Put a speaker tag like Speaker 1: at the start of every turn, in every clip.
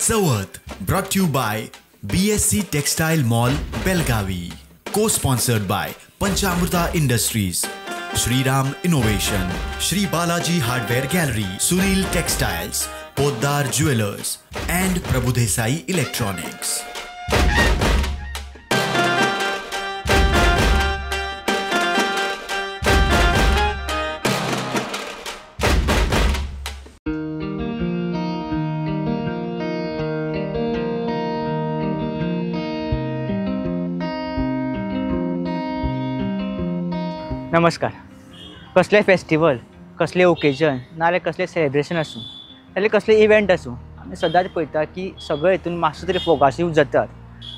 Speaker 1: Chavath brought you by BSC textile mall Belagavi, co sponsored by Panchamruta industries, Shriram innovation, Shri Balaji hardware gallery, Sunil textiles, Poddar jewellers and Prabhudesai electronics.
Speaker 2: नमस्कार. कसले festival, कसले occasion नाजाल्यार कसले celebration आसूं नाजाल्यार कसले event आसूं, आमी सदांच पळयता की सगळे हितून मातसो तरी फोगाचो यूज जातात.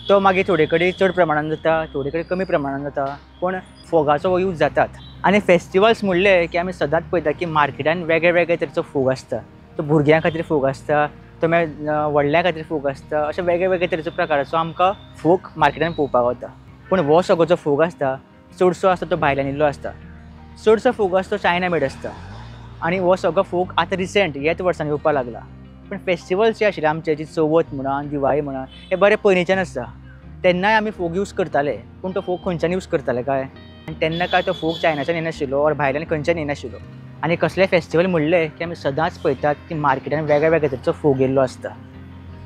Speaker 2: तो मागीर थोडे कडेन चड प्रमाणान जाता, थोडे कडेन कमी प्रमाणान जाता, पूण फोगाचो हो यूज जातात. आनी फेस्टिवल्स म्हणले की आमी सदांच पळयता की मार्केटान वेगळे वेगळे तरेचो फोग आसता. तो भुरग्यां खातीर फोग आसता, तो मागीर व्हडल्यां खातीर फोग आसता, अशे वेगळे वेगळे तरेचो प्रकाराचो आमकां फोग मार्केटान पळोवपाक गावता. पूण हो सगळो जो फोग आसता चडसो आसता तो भायल्यान येयल्लो आसता, चडसो फोग आसता तो चायना मेड आसता. आनी हो सगळो फोग आतां रिसेंट ह्याच वर्सान येवपाक लागला. पूण फेस्टिवल्स जे आशिल्ले आमचे, जी चवथ म्हणा, दिवाळी म्हणा, हे बरे पयलींच्यान आसता. तेन्नाय आमी फोग यूज करताले, पूण तो फोग खंयच्यान यूज करताले काय, आनी तेन्ना काय तो फोग चायनाच्यान येनाशिल्लो ऑर भायल्यान खंयच्यान येनाशिल्लो. आनी कसले फेस्टिवल म्हणले की आमी सदांच पळयतात की मार्केटान वेगळे वेगळे तरेचो फोग येयल्लो आसता.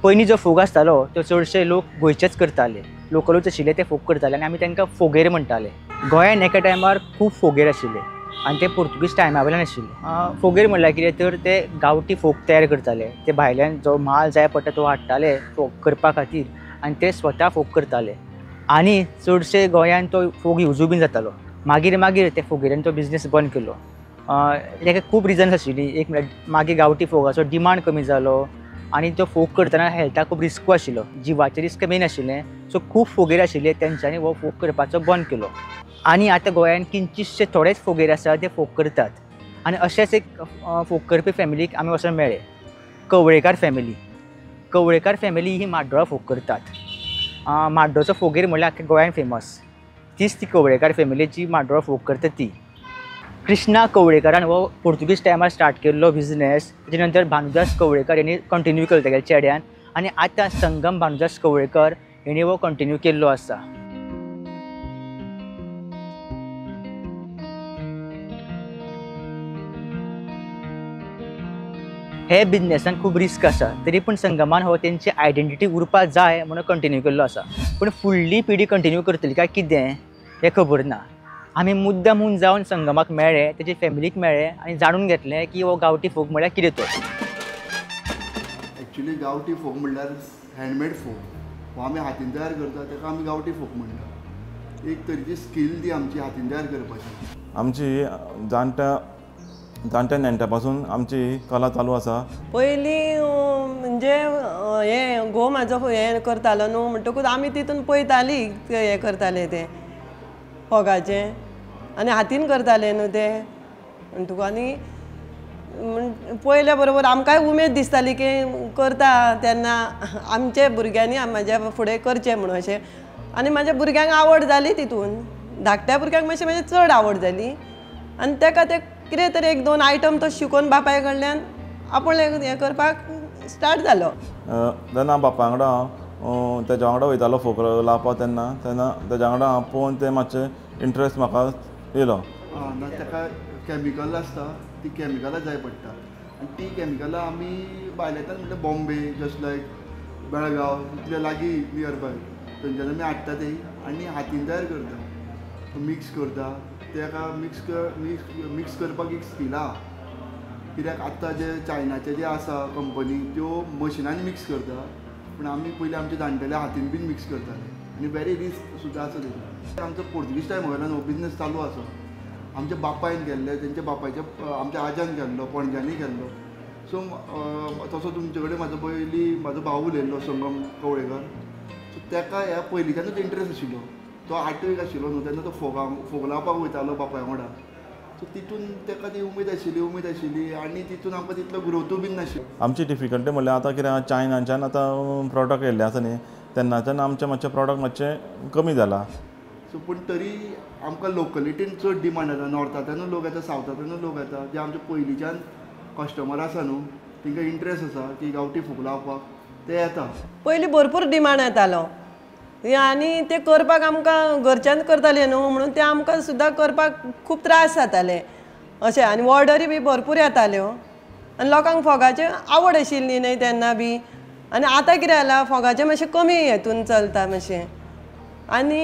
Speaker 2: पयलीं जो फोग आसतालो तो चडशे लोक गोंयचेच करताले, लोकलूच आशिल्ले ते फोग करताले आनी आमी तांकां फोगेर म्हणटाले. गोंयान एका टायमार खूब फोगेर आशिल्ले आनी ते पुर्तुगीज टायमा वयल्यान आशिल्ले. फोगेर म्हणल्यार कितें तर ते गांवठी फोग तयार करताले, ते भायल्यान जो माल जाय पडटा तो हाडटाले फोग करपा खातीर आनी ते स्वता फोग करताले. आनी चडशे गोंयान तो फोग युजूय बीन जातालो. मागीर मागीर ते फोगेरान तो बिजनेस बंद केलो. ताका खूब रिजन्स आशिल्ली. एक म्हणल्यार मागीर गांवठी फोगाचो डिमांड कमी जालो आनी तो फोग करतना हेल्थाक खूब रिस्कू आशिल्लो, जिवाचें रिस्क मेन आशिल्लें. सो खूब फोगेर आशिल्ले तेंच्यांनी हो फोग करपाचो बंद केलो. आनी आतां गोंयान किंचितशे थोडेच फोगेर आसा ते फोग करतात. आनी अशेंच एक फोग करपी फॅमिलीक आमी वचोन मेळ्ळे, कवळेकार फॅमिली. कवळेकार फॅमिली ही माड्डोळा फोग करतात. माड्डोळचो फोगेर म्हणल्यार आख्या गोंयान फेमस, तीच ती कवळेकार फॅमिली जी माड्डोळा फोग करता ती. कृष्णा कवळेकारान हो पुर्तुगीज टायमार स्टार्ट केल्लो बिजनेस, तेजे नंतर भानुदास कवळेकर हेणी कंटिन्यू केलो तेगेल्या चेड्यान, आनी आतां संगम भानुदास कवळेकर हेणी हो कंटिन्यू केल्लो आसा. हे बिजनेसान खूब रिस्क आसा, तरी पूण संगमान हो तेंची आयडेंटिटी उरपा जाय म्हणून कंटिन्यू केल्लो आसा. पूण फुडली पिढी कंटिन्यू करतली काय कितें हें खबर ना. आमी मुद्दाम म्हूण जावन संगमाक मेळ्ळे, तेजे फॅमिलीक मेळ्ळे आनी जाणून घेतलें की हो गांवठी फोग म्हळ्यार कितें तो.
Speaker 3: एक्चुली गांवठी फोग म्हणल्यार हँडमेड फोग, हो आमी हातीन तयार करता ताका आमी गांवठी फोग म्हणटा. एक तरेची स्कील ती आमची हातीन तयार करपाची.
Speaker 4: आमची जाणट्या नेणट्या पासून आमची कला चालू आसा.
Speaker 5: पयलीं म्हणजे हें घोव म्हाजो हें करतालो न्हू, म्हणटकूच आमी तितून पळयतालीं हें करताले तें फोगाचें, आनी हातीन करताले न्हू ते. म्हणटकूच आनी पळयल्या बरोबर आमकांय उमेद दिसताली की करता तेन्ना आमचे भुरग्यांनी म्हाज्या फुडें करचें म्हणून अशें. आनी म्हाज्या भुरग्यांक आवड जाली तितून, धाकट्या भुरग्यांक मातशें मातशें चड आवड जाली आनी ताका ते कितें तरी एक दोन आयटम तो शिकोवन बापाय कडल्यान आपूण हें करपाक स्टार्ट जालो.
Speaker 4: जेन्ना बापा वांगडा हांव तेज्या वांगडा वयतालो फोग लावपाक तेन्ना तेन्ना तेज्या वांगडा हांव पळोवन तें मातशें इंट्रस्ट म्हाका येयलो.
Speaker 3: ना ताका कॅमिकल आसता, ती कॅमिकलां जाय पडटा आनी ती कॅमिकलां आमी भायल्यान म्हणल्यार बॉम्बे, जस्ट लायक बेळगांव इतले लागीं नियर बाय थंयच्यान आमी हाडटा ती आनी हातीन तयार करता, मिक्स करता. ताका मिक्स करपाक एक स्कील आहा, कित्याक आतां जे चायनाचे जे आसा कंपनी त्यो मशिनान मिक्स करता, पूण आमी पयलीं आमचे जाणटेले हातीन बीन मिक्स करताले आनी वेरी रिस्क सुद्दां आसा तेतून. आमचो पोर्तुगीज टायमा वयल्यान हो बिजनेस चालू आसा. आमच्या बापायन केल्ले, तेंच्या बापायच्या आमच्या आज्यान केल्लो, पणज्यांनी केल्लो. सो तसो तुमचे कडेन म्हाजो पयलीं म्हाजो भाव उलयल्लो संगम कवळेकर, सो ताका ह्या पयलींच्यानूच इंट्रस्ट आशिल्लो. तो आठवेक आशिल्लो न्हू तेन्ना तो फोग लावपाक वयतालो बापाय वांगडा. सो तितून ताका ती उमेद आशिल्ली आनी तितून आमकां तितलो ग्रोथूय बीन नाशिल्लो.
Speaker 4: आमची डिफिकल्टी म्हणल्यार आतां कितें चायनाच्यान आतां प्रोडक्ट येयल्ले आसा न्ही, तेन्नाच्यान आमचें मातशें प्रोडक्ट मातशें कमी जाला.
Speaker 3: सो पूण तरी आमकां लोकलिटीन चड डिमांड येता, नॉर्थांतल्यानूय लोक येता, सावथांतल्यानूय लोक येता. जे आमचे पयलींच्यान कस्टमर आसा न्हू तांकां इंट्रस्ट आसा की गांवठी फोग लावपाक, ते येता.
Speaker 5: पयलीं भरपूर डिमांड येतालो आनी ते करपाक आमकां घरच्यान करताले न्हू, म्हणून ते आमकां सुद्दां करपाक खूब त्रास जाताले अशें. आनी ऑर्डरी बी भरपूर येताल्यो आनी लोकांक फोगाची आवड आशिल्ली न्हय तेन्ना बी. आनी आतां कितें जालां, फोगाचें मातशें कमी हेतून चलता मातशें. आनी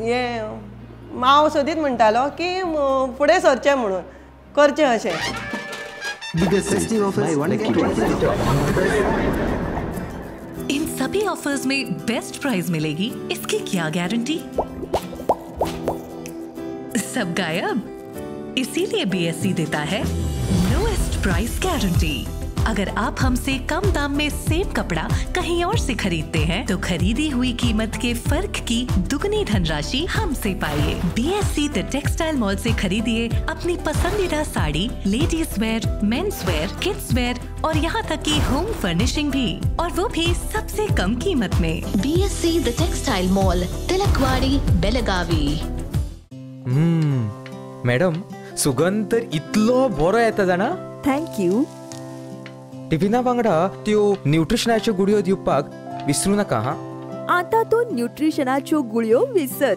Speaker 5: हें हांव सदींच म्हणटालो की फुडें सरचें म्हणून करचें अशें.
Speaker 6: इन सभी ऑफर्स में बेस्ट प्राइस मिलेगी, इसकी क्या गारंटी? सब गायब, इसीलिए बीएससी देता है लोएस्ट प्राइस गारंटी। अगर आप हमसे कम दाम में सेम कपड़ा कहीं और से खरीदते हैं तो खरीदी हुई कीमत के फर्क की दुगनी धनराशि हमसे पाइए। बीएससी the textile mall से खरीदिए अपनी पसंदीदा sari, ladies wear, men's wear, kids wear और यहाँ तक कि होम फर्निशिंग भी, और वो भी सबसे कम कीमत में।
Speaker 7: BSC the textile mall, Tilakwadi, Belagavi.
Speaker 8: Madam, सुगंध तर इतलो बरो येता जाणा.
Speaker 9: Thank you.
Speaker 8: टिफिना वांगडा त्यो न्यूट्रिशनाच्यो गुळयो दिवपाक विसरू नाका. हा,
Speaker 9: आतां तूं न्यूट्रिशनाच्यो गुळयो विसर.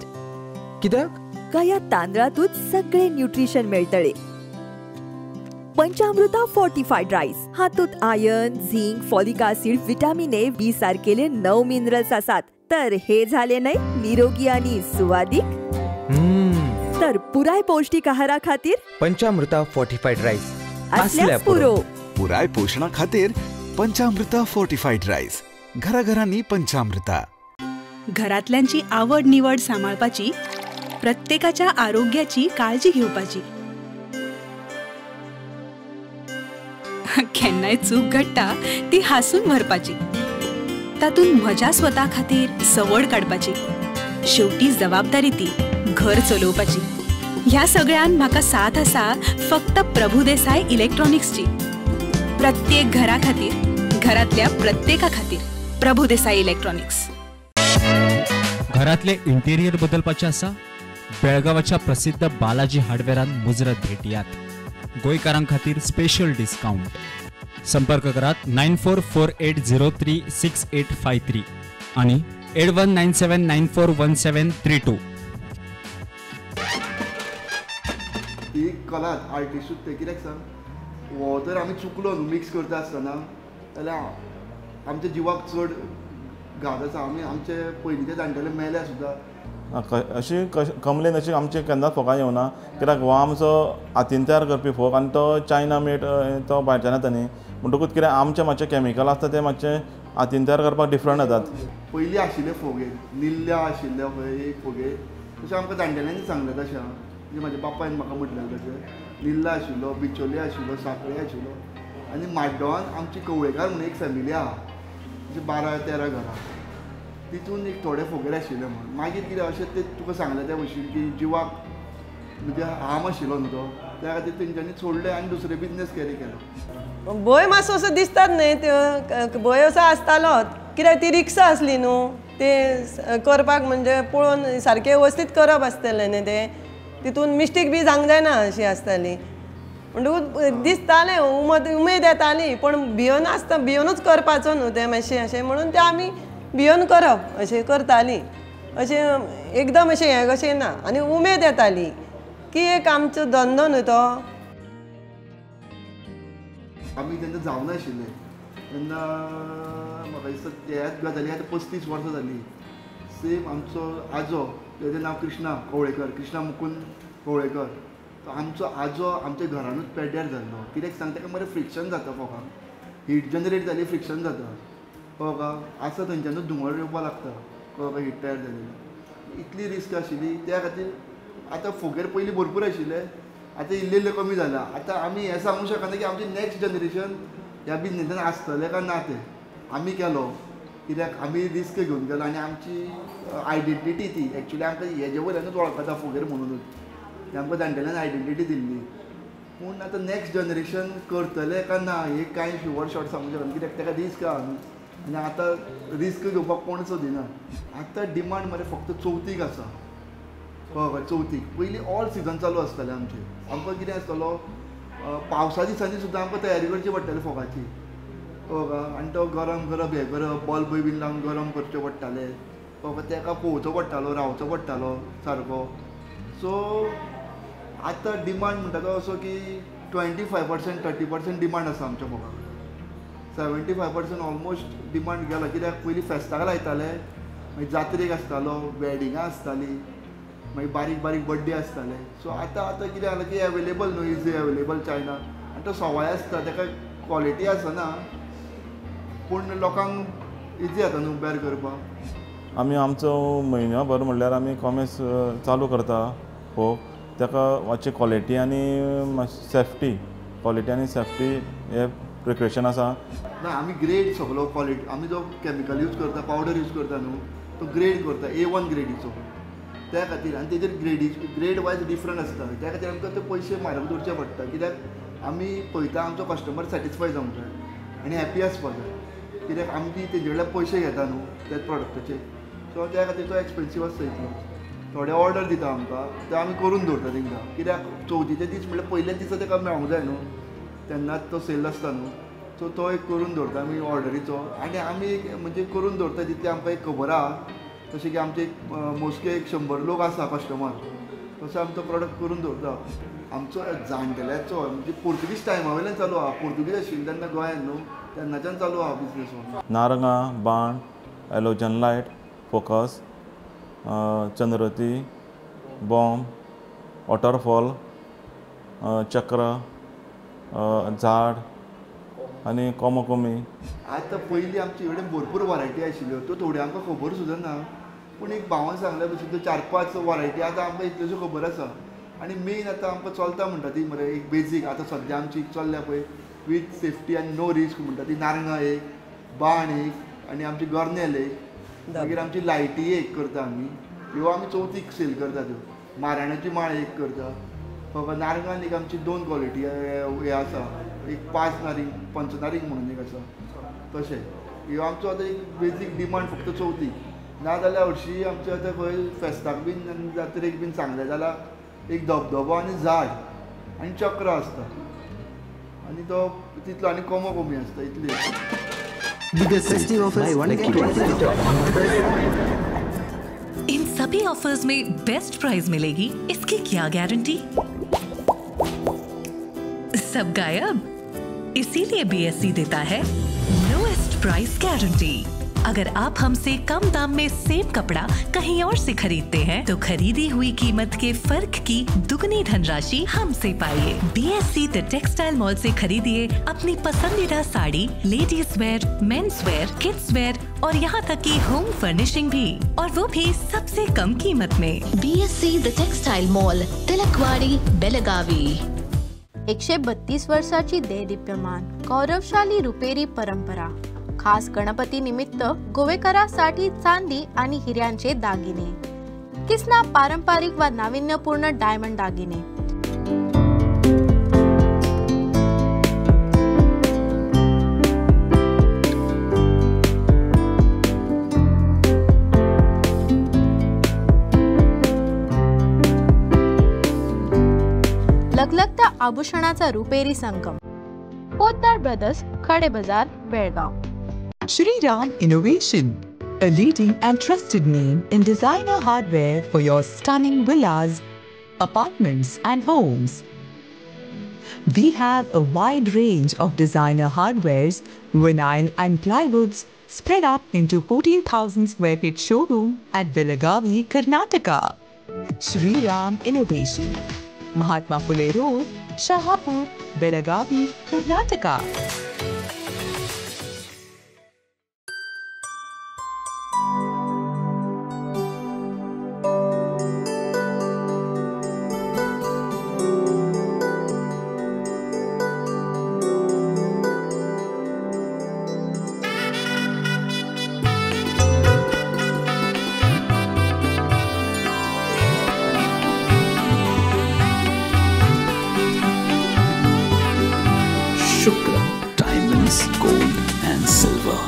Speaker 8: कित्याक?
Speaker 9: ह्या तांदळांतूच सगळे न्यूट्रिशन मेळटले. पंचामृता फोर्टिफायड रायस हातूंत iron, zinc, folic acid, vitamin A, B सारकेले 9 minerals आसात. तर हे झाले न्हय निरोगी आनी सुवादीक. तर पुराय पौष्टिक आहारा खातीर
Speaker 8: पंचामृता फोर्टिफायड रायस
Speaker 9: असल्याच पुरो.
Speaker 10: पुराय पोषणा खातीर पंचामृता फोर्टिफायड रायस, घराघरांनी पंचामृता.
Speaker 11: घरातल्यांची आवड निवड सांबाळपाची, प्रत्येकाच्या आरोग्याची काळजी घेवपाची. केन्नाय चूक घडटा ती हांसून भरपाची, तातूंत म्हज्या स्वता खातीर सवड काडपाची. शेवटी जबाबदारी ती घर चलोवपाची. ह्या सगळ्यान म्हाका साथ आसा फक्त प्रभुदेसाय इलेक्ट्रॉनिक्सची. प्रत्येक घरा खातीर, घरातल्या प्रत्येका खातीर प्रभुदेसाय इलेक्ट्रॉनिक्स.
Speaker 12: घरातले इंटेरियर बदलपाचे आसा? बेळगांवाच्या प्रसिद्ध बालाजी हार्डवेरान मुजरत भेटयात. गोंयकारां खातीर स्पेशल डिस्काउंट. संपर्क करात 9448036853 आणि 8197941732.
Speaker 3: ती कला आर्टिस्टूच ते कित्याक सांग, हो तर आमी चुकलो न्हू मिक्स करता आसतना जाल्यार आमच्या जिवाक चड घात आसा. आमी आमचे पयलींचे जाणटेले मेल्या सुद्दां.
Speaker 4: अशी कंप्लेन अशी आमची केन्नाच फोगान येवना, कित्याक हो आमचो हातीन तयार करपी फोग आनी तो चायना मेड, तो भायच्यान येता न्ही, म्हणटकूच कितें आमचें मातशें कॅमिकल आसता तें मातशें हातीन तयार करपाक डिफरंट जातात.
Speaker 3: पयलीं आशिल्ले फोगे निल्ल्या आशिल्ले पळय एक फोगे, तशें आमकां जाणटेल्यांनी सांगलें तशें, म्हणजे म्हाज्या बापायन म्हाका म्हटलें तशें निल्ला आशिल्लो, बिचोले आशिल्लो, साखळे आशिल्लो. आनी माड्डोवान आमची कवळेकार म्हणून एक फॅमिली आहा, अशें 12-13 घरां, तितून एक थोडे फोगेर आशिल्ले म्हणून. मागीर कितें अशें ते तुका सांगलें त्या भशेन की जिवाक म्हणजे हार्म आशिल्लो न्हू तो, त्या खातीर तेंच्यांनी सोडलें आनी दुसरे बिजनेस कॅरी केलो.
Speaker 5: भंय मातसो असो दिसतात न्हय, त्यो भंय असो आसतालोच, कित्याक ती रिक्षा आसली न्हू, ते करपाक म्हणजे पळोवन सारकें वेवस्थीत करप आसतलें न्ही तें, तितून मिस्टेक बी जावंक जायना अशी आसताली. म्हणटकूच दिसतालें उमेद येताली, पण भियोन आसता, भियोनूच करपाचो न्हू तें मातशें अशें, म्हणून तें आमी भियोन करप अशें करतालीं. अशें एकदम अशें हें कशें ना, आनी उमेद येताली की एक आमचो धंदो न्हू तो.
Speaker 3: आमी तेन्ना जावनाशिल्ले तेन्ना म्हाका दिसता ह्याच गजाली आतां 35 वर्सां जालीं. सेम आमचो आजो, तेजें नांव कृष्णा कवळेकर, कृष्णा मुकुंद कवळेकर, तो आमचो आजो आमच्या घरानूच पेड्ड्यार जाल्लो. कित्याक सांग, ताका मरे फ्रिक्शन जाता फोगाक, हीट जनरेट जाली फ्रिक्शन जाता, कळ्ळो आसा थंयच्यानूच धुंवर येवपाक लागता, कळ्ळो हीट तयार जाली. इतली रिस्क आशिल्ली त्या खातीर आतां फोगेर पयलीं भरपूर आशिल्ले, आतां इल्ले इल्ले कमी जाला. आतां आमी हें सांगूंक शकना की आमचें नॅक्स्ट जनरेशन ह्या बिजनेसान आसतलें काय ना तें. आमी केलो कित्याक आमी रिस्क घेवन गेलो आनी आमची आयडेंटिटी ती एक्चुली आमकां हेजे वयल्यानूच वळखता फोगेर म्हणुनूच, आमकां जाणटेल्यान आयडेंटिटी दिल्ली. पूण आतां नॅक्स्ट जनरेशन करतलें काय ना हें कांय शुवर शॉर्ट सांगूंक शकना, कित्याक ताका रिस्क आहा न्हू, आनी आतां रिस्क घेवपाक कोण सोदिना. आतां डिमांड मरे फक्त चवथीक आसा, कळ्ळें? चवथीक पयलीं ऑल सिजन चालू आसतालें आमचें. आमकां कितें आसतलो पावसा दिसांनी सुद्दां आमकां तयारी करची पडटाली फोगाची. कळ्ळो आनी तो गरम करप हें करप बल्ब बीन लावन गरम करचे पडटाले कळ्ळो तेका पळोवचो पडटालो रावचो पडटालो सारको. सो आतां डिमांड म्हणटा तो असो की 25% 30% डिमांड आसा आमच्या फोगाक. 75% ऑलमोस्ट डिमांड गेला कित्याक पयलीं फेस्ताक लायताले, मागीर जात्रेक आसतालो, वेडिंगां आसतालीं, मागीर बारीक बारीक बड्डे आसताले. सो आतां आतां कितें जालां की एवेलेबल न्हू, इजी एवेलेबल चायना आनी तो सवाय आसता, ताका क्वॉलिटी आसना पूण लोकांक इजी जाता न्हू बेर करपाक.
Speaker 4: आमी आमचो म्हयन्याभर म्हणल्यार आमी कॉमेर्स चालू करता फोग, ताका मातशी क्वॉलिटी आनी सेफ्टी, क्वॉलिटी आनी सेफ्टी हे प्रिक्वेशन आसा.
Speaker 3: ना आमी ग्रेड सगलो क्वॉलिटी, आमी जो केमिकल यूज करता, पावडर यूज करता न्हू तो ग्रेड करता A1 ग्रेडीचो त्या खातीर, आनी तेजेर ग्रेड वायज डिफरंट आसता त्या खातीर आमकां ते पयशे म्हारग दवरचे पडटा कित्याक आमी पळयता आमचो कस्टमर सॅटिस्फाय जावंक जाय आनी हॅपी आसपाक जाय कित्याक आमी तेजे कडल्यान पयशे घेता न्हू त्या प्रोडक्टाचे. सो त्या खातीर तो एक्सपेन्सीव आसता इतलो. थोडे ऑर्डर दिता आमकां ते आमी करून दवरता तेंकां कित्याक चवथीचे दीस म्हणल्यार पयल्याच दिसा तेका मेळोंक जाय न्हू, तेन्नाच तो सेल आसता न्हू. सो तो एक करून दवरता आमी ऑर्डरीचो आनी आमी एक म्हणजे करून दवरता जितलें आमकां एक खबर आहा तशें की आमचे एक मोस्टली एक 100 लोक आसा कस्टमर, तसो आमी तो प्रोडक्ट करून दवरता. आमचो जाणटेल्याचो म्हणजे पोर्तुगीज टायमा वयल्यान चालू आहा, पोर्तुगीज आशिल्ले तेन्ना गोंयान न्हू तेन्नाच्यान चालू आहा बिजनेस.
Speaker 4: नारंगां, बाण, एलोजन लायट, फोकस, चंद्रती, बॉम्ब, वॉटरफॉल, चक्र, झाड आनी कोमो कोमी.
Speaker 3: आतां पयलीं आमचे कडेन भरपूर वरायटी आशिल्ल्यो त्यो थोड्यो आमकां खबर सुद्दां ना, पूण एक भावान सांगल्या भशेन त्यो 4-5 वरायटी आतां आमकां इतल्योश्यो खबर आसा. आनी मेन आतां आमकां चलता म्हणटा ती मरे एक बेजीक आतां सद्या आमची चल्ल्या पळय विथ सेफ्टी आनी नो रिस्क म्हणटा ती नारंगां एक, बाण एक आनी आमची गर्नेल एक, मागीर आमची लायटी एक करता आमी, ह्यो आमी चवथीक सेल करता त्यो. माराणाची माळ एक करता, नारंगान एक आमची 2 क्वॉलिटी हे आसा, एक 5 नारींग, पंचनारींग म्हणून एक आसा. तशें ह्यो आमचो आतां एक बेजीक डिमांड फक्त चवथीक, ना जाल्यार हरशीं आमचे आतां खंय फेस्ताक बीन आनी जात्रेक बीन सांगलें जाल्यार एक धबधबो आनी झाड आनी चक्र आसता आनी तो तितलो आनी कोमो कोमी आसता इतली.
Speaker 6: इन सभी ऑफर्स में बेस्ट प्राइस मिलेगी इसकी क्या गारंटी? सब गायब, इसीलिए BSC देता है लोएस्ट प्राइस गारंटी। अगर आप हमसे कम दाम में सेम कपड़ा कहीं और से खरीदते हैं तो खरीदी हुई कीमत के फर्क की दुगनी धनराशि हमसे पाइए। BSC the textile mall से खरीदिए अपनी पसंदीदा sari, ladies wear, men's wear, kids wear और यहाँ तक कि होम फर्निशिंग भी, और वो भी सबसे कम कीमत में।
Speaker 7: BSC the textile mall, Tilakwadi, Belagavi.
Speaker 13: 132 वर्षाची देदीप्यमान गौरवशाली रुपेरी परंपरा, खास गणपती निमित्त गोवेकरांसाठी चांदी आणि हिऱ्यांचे दागिने, किसना पारंपरिक व नाविन्यपूर्ण डायमंड दागिने। लखलखत्या आभूषणाचा रुपेरी संगम, Potdar brothers, Khade Bazaar, Belgaum.
Speaker 14: Shri Ram Innovation, a leading and trusted name in designer hardware for your stunning villas, apartments and homes. We have a wide range of designer hardwares, vinyl and plywoods spread up into 14,000 square feet showroom at Belagavi, Karnataka. Shri Ram Innovation, Mahatma Phule Road, Shahapur, Belagavi, Karnataka.
Speaker 15: Shukra Diamonds, Gold and Silver.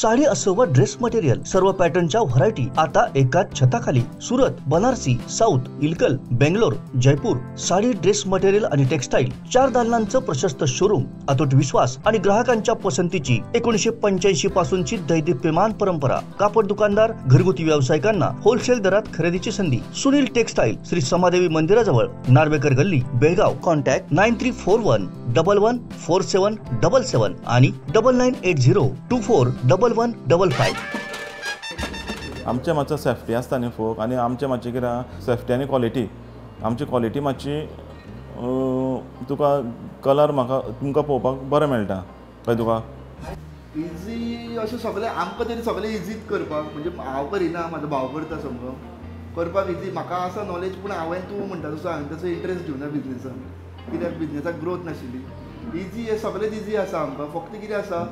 Speaker 15: Sari असो वा dress material सर्व पॅटर्नच्या variety आता एकाच छताखाली. Surat, Banarasi, south, Ilkal, Bangalore, Jaipur. Sari dress material आणि textile 4 दालनांचं प्रशस्त showroom. अतूट विश्वास आणि ग्राहकांच्या पसंतीची 1985 पासूनची दैदिप्यमान परंपरा. कापड दुकानदार, घरगुती व्यावसायिकांना होलसेल दरात खरेदीची संधी. सुनील टेक्सटाईल, श्री समादेवी मंदिराजवळ, नार्वेकर गल्ली, बेळगाव. कॉन्टॅक्ट 9341 11 47 77 आणि 9980 24 11 55.
Speaker 4: आमचे मातसो सेफ्टी आसता न्ही फोक आनी आमचे मातशें कितें सेफ्टी आनी क्वॉलिटी. आमची क्वॉलिटी मातशी तुका कलर म्हाका तुमकां पळोवपाक बरें मेळटा. कळ्ळें तुका?
Speaker 3: इजी अशें सगळें आमकां तरी सगळें इजीच करपाक, म्हणजे हांव करिना, म्हाजो भाव करता समजो करपाक इजी. म्हाका आसा नॉलेज, पूण हांवें तूं म्हणटा तसो हांवें तसो इंट्रस्ट दिवना बिजनेसान, कित्याक बिजनेसाक ग्रोथ नाशिल्ली. इजी हें सगळेंच इजी आसा आमकां. फक्त कितें आसा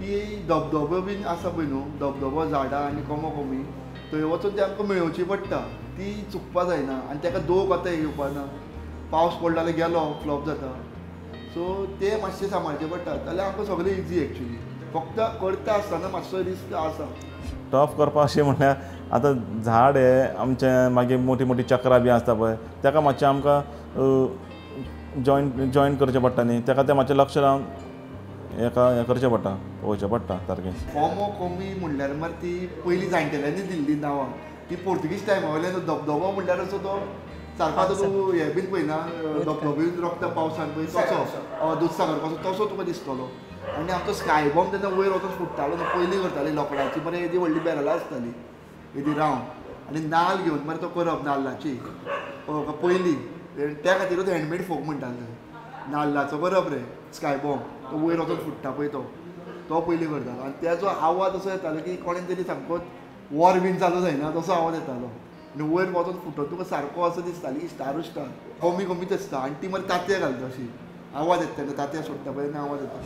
Speaker 3: की धबधबो बीन आसा पळय न्हू, धबधबो झाडां आनी कोमो कोमी थंय वचून ती आमकां मेळोवची पडटा, ती चुकपा जायना. आनी ताका दोक आतां येवपा ना, पावस पडलो जाल्यार गेलो फ्लॉप जाता. सो तें मातशें सांबाळचें पडटा. जाल्यार आमकां सगळें इजी एक्चुली, फक्त करता आसतना मातसो रिस्क आसा.
Speaker 4: टफ करपाक अशें म्हणल्यार आतां झाड हें आमचें मागीर मोटी मोटी चक्रां बी आसता पळय, ताका मातशें आमकां जॉयन करचें पडटा न्ही, ताका तें मातशें लक्ष लावन हेका हें करचें पडटा, पळोवचें पडटा सारकें.
Speaker 3: कोमो कोमी म्हणल्यार मार ती पयलीं जाणटेल्यांनी दिल्ली नांवां, ती पोर्तुगीज टायमा वयल्यान. धबधबो म्हणल्यार असो तो सारको आतां तूं हें बीन पळयना, धबधबो बीन रोखता पावसान पळय तसो दुधसागर कसो तसो तुका दिसतलो. आनी आमचो स्काय बॉम्ब तेन्ना वयर वचून फुट्टालो न्हू, पयलीं करताली लोकडाची मरे येदी व्हडली बॅरलां आसताली येदी रावंड, आनी नाल्ल घेवन मरे तो करप नाल्लाची पयलीं. त्या खातीरूच हँडमेड फोक म्हणटाले, नाल्लाचो करप रे स्काय बॉम्ब, तो वयर वचून फुट्टा पळय तो तो पयलीं करतालो. आनी तेजो आवाज असो येतालो की कोणें तरी सामकोच वॉर बीन चालू जायना तसो आवाज येतालो. आनी वयर वचून फुटत तुका सारको असो दिसताली की स्टारूच स्टार कमी कमीच आसता. आनी ती मरे तांतयां घालता अशी आवाज येता तेन्ना, तांतयां सोडटा पळय तेन्ना आवाज येता.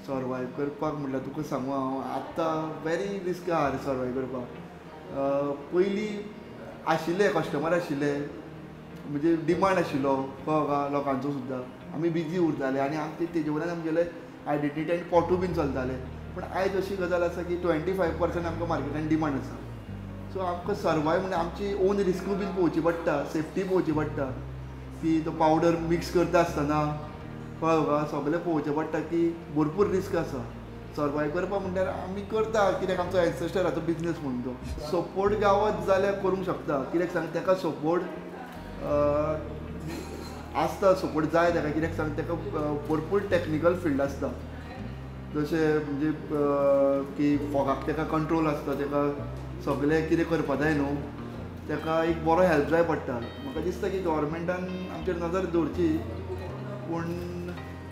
Speaker 3: सर्वायव करपाक म्हणल्यार तुका सांगू हांव आतां वेरी रिस्क आहा रे सर्वायव करपाक. पयलीं आशिल्ले कस्टमर आशिल्ले, म्हणजे डिमांड आशिल्लो कळ्ळो लोकांचो सुद्दां. आमी बिजी उरताले आनी आमचे तेजे वयल्यान आमगेले आयडेंटिटी आनी पोटू बीन चलताले. पूण आयज अशी गजाल आसा की 25% आमकां मार्केटान डिमांड आसा. सो आमकां सर्वायव म्हणजे आमची ओन रिस्कूय बीन पळोवची पडटा, सेफ्टी पळोवची पडटा की तो पावडर मिक्स करता आसतना कळ्ळो का सगळें पळोवचें पडटा की भरपूर रिस्क आसा. सर्वायव करपाक म्हणल्यार आमी करता कित्याक आमचो एन्सेस्टराचो बिजनेस म्हणून तो. सपोर्ट गावत जाल्यार करूंक शकता, कित्याक सांग ताका सपोर्ट आसता, सपोर्ट जाय ताका. कित्याक सांग ताका भरपूर टॅक्निकल फिल्ड आसता, जशें म्हणजे की फोगाक ताका कंट्रोल आसता, ताका सगळें कितें करपा जाय न्हू, ताका एक बरो हेल्प जाय पडटा. म्हाका दिसता की गव्हर्मेंटान आमचेर नदर दवरची, पूण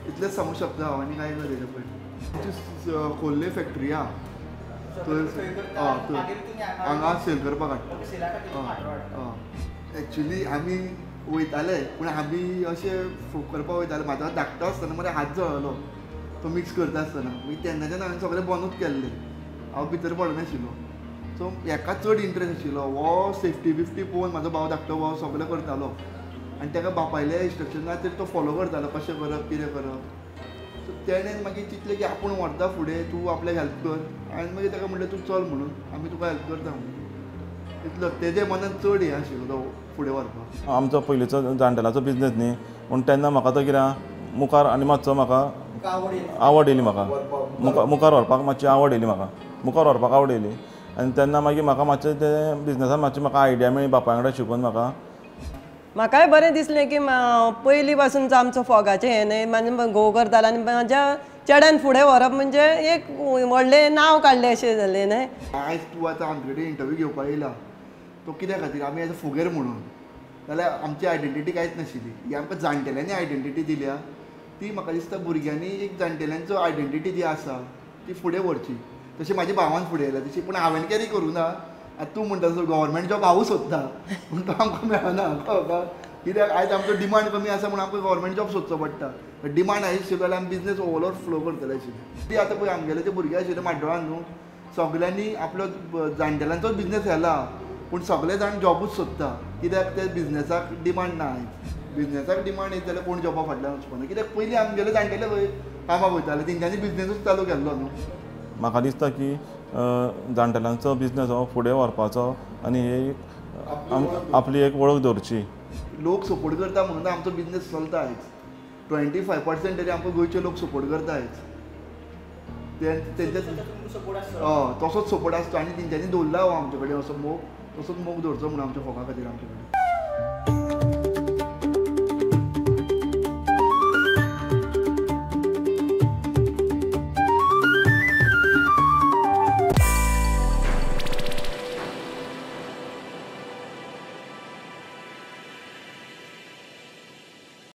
Speaker 3: इतलेंच सांगूंक शकता हांव आनी कांय ना तेजे पयलीं. आमची खोर्ले फॅक्टरी आहा थंय थंय हांगा सेल करपाक हाडटा. एक्चुली आमी वयताले, पूण आमी अशें फोग करपाक वयताले, म्हाजो धाकटो आसतना मरे हात जळलो तो मिक्स करता आसतना. मागीर तेन्नाच्यान हांवें सगळें बंदूच केल्लें, हांव भितर पडनाशिल्लो. सो हेका चड इंट्रस्ट आशिल्लो, हो सेफ्टी बिफ्टी पळोवन म्हाजो भाव धाकटो भाव सगळें करतालो आनी ताका बापायले इन्स्ट्रक्शनाचेर तो फॉलो करतालो, कशें करप कितें करप. सो तेणें मागीर चिंतलें की आपूण व्हरता फुडें, तूं आपल्याक हेल्प कर. हांवें मागीर ताका म्हणलें तूं चल म्हणून, आमी तुका हेल्प करता म्हणून. इतलो तेजे मनान चड हें आशिल्लो तो फुडें व्हरपाक.
Speaker 4: आमचो पयलींचो जाणटेल्याचो बिजनेस न्ही, पूण तेन्ना म्हाका तो कितें मुखार आनी मातसो म्हाका आवड येयली, म्हाका मुखार व्हरपाक मातशी आवड येयली, म्हाका मुखार व्हरपाक आवड येयली. आनी तेन्ना मागीर म्हाका मातशें तें बिजनेसान मातशी म्हाका आयडिया मेळ्ळी बापाय वांगडा शिकून म्हाका.
Speaker 5: म्हाकाय बरें दिसलें की पयलीं पासून आमचो फोगाचें हें न्हय, म्हाजे घोव करतालो आनी म्हाज्या चेड्यान फुडें व्हरप म्हणजे एक व्हडलें नांव काडलें अशें जालें न्हय.
Speaker 3: आयज तूं आतां आमचे कडेन इंटरव्यू घेवपाक येयला तो कित्या खातीर, आमी एज अ फुगेर म्हणून, जाल्यार आमची आयडेंटिटी कांयच नाशिल्ली. ही आमकां जाणटेल्यांनी आयडेंटिटी दिल्या, ती म्हाका दिसता भुरग्यांनी एक जाणटेल्यांचो आयडेंटिटी जी आसा ती फुडें व्हरची. तशें म्हाज्या भावान फुडें येयला तशी, पूण हांवें कॅरी करूं ना. आतां तूं म्हणटा तसो गव्हर्मेंट जॉब हांवूच सोदता, पूण तो आमकां मेळना. कळ्ळो कित्याक आयज आमचो डिमांड कमी आसा म्हणून आमकां गव्हर्मेंट जॉब सोदचो पडटा. डिमांड आयज आशिल्लो जाल्यार आमी बिजनेस ओवरऑल फ्लो करतले आशिल्ले. ती आतां पळय आमगेले जे भुरगे आशिल्ले म्हाड्डोळान न्हू, सगल्यांनी आपलो जाणटेल्यांचोच बिजनेस व्हेला, पूण सगळे जाण जॉबूच सोदता कित्याक ते बिजनेसाक डिमांड ना. आयज बिजनेसाक डिमांड येत जाल्यार कोण जॉबा फाटल्यान वचपाना, कित्याक पयलीं आमगेले जाणटेले खंय कामाक वयताले, तेंच्यांनी बिजनेसूच चालू केल्लो न्हू.
Speaker 4: म्हाका दिसता की जाणटेल्यांचो बिजनस हो फुडें व्हरपाचो आनी ही आपली एक वळख दवरची.
Speaker 3: लोक सपोर्ट करता म्हणून आमचो बिजनस चलता आयज. 25% तरी आमकां गोंयचे लोक सपोर्ट करता आयज. तेंच्या हय तसोच सपोर्ट आसता आनी तेंच्यांनी दवरला हो आमचे कडेन असो मोग, तसोच मोग दवरचो म्हणून आमच्या फोगा खातीर आमचे कडेन.